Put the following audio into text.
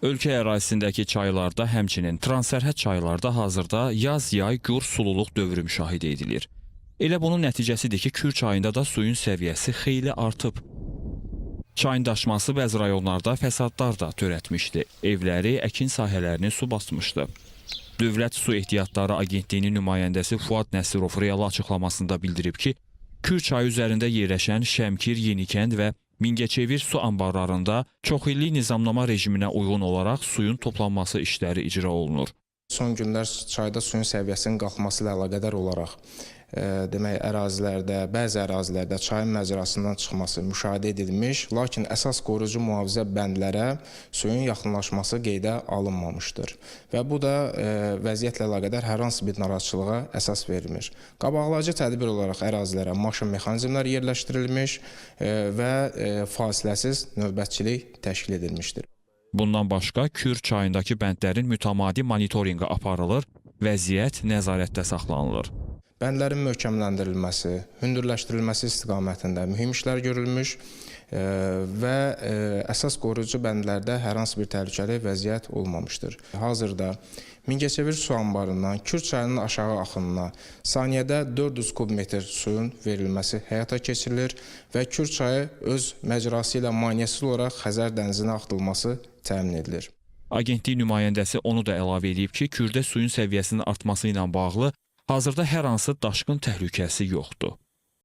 Ölkə ərazisindəki çaylarda, həmçinin transsərhəd çaylarda hazırda yaz-yay gur sululuq dövrü müşahidə edilir. Elə bunun nəticəsidir ki, Kür çayında da suyun səviyyəsi xeyli artıb. Çayın daşması bəzi rayonlarda fəsadlar da törətmişdi. Evləri, əkin sahələrini su basmışdı. Dövlət Su Ehtiyatları Agentliyinin nümayəndəsi Fuad Nəsirov real açıqlamasında bildirib ki, Kür çayı üzərində yerləşən Şəmkir, Yenikənd və Mingəçevir su anbarlarında çoxillik nizamlama rejiminə uyğun olaraq suyun toplanması işləri icra olunur. Son günlər çayda suyun səviyyəsinin qalxması ilə əlaqədar olaraq demək ərazilərdə, bəzi ərazilərdə çayın məcrasından çıxması müşahidə edilmiş, lakin əsas qoruyucu mühafizə bəndlərə suyun yaxınlaşması qeydə alınmamışdır. Və bu da vəziyyətlə əlaqədar hər hansı bir narahatçılığa əsas vermir. Qabaqlayıcı tədbir olaraq ərazilərə maşın mexanizmlər yerləşdirilmiş və fasiləsiz növbətçilik təşkil edilmişdir. Bundan başqa Kür çayındakı bəndlərin mütəmadi monitorinqi aparılır, vəziyyət nəzarətdə saxlanılır. Bəndlərin möhkəmləndirilməsi, hündürləşdirilməsi istiqamətində mühüm işlər görülmüş və əsas qoruyucu bəndlərdə hər hansı bir təhlükəli vəziyyət olmamışdır. Hazırda Mingəçevir su anbarından Kür çayının aşağı axınına saniyədə 400 kub metr suyun verilməsi həyata keçirilir və Kür çayı öz məcrası ilə maneəsiz olaraq Xəzər dənizinə axıdılması təmin edilir. Agentlik nümayəndəsi onu da əlavə edib ki, Kürdə suyun səviyyəsinin artması ilə bağlı hazırda hər hansı daşqın təhlükəsi yoxdur.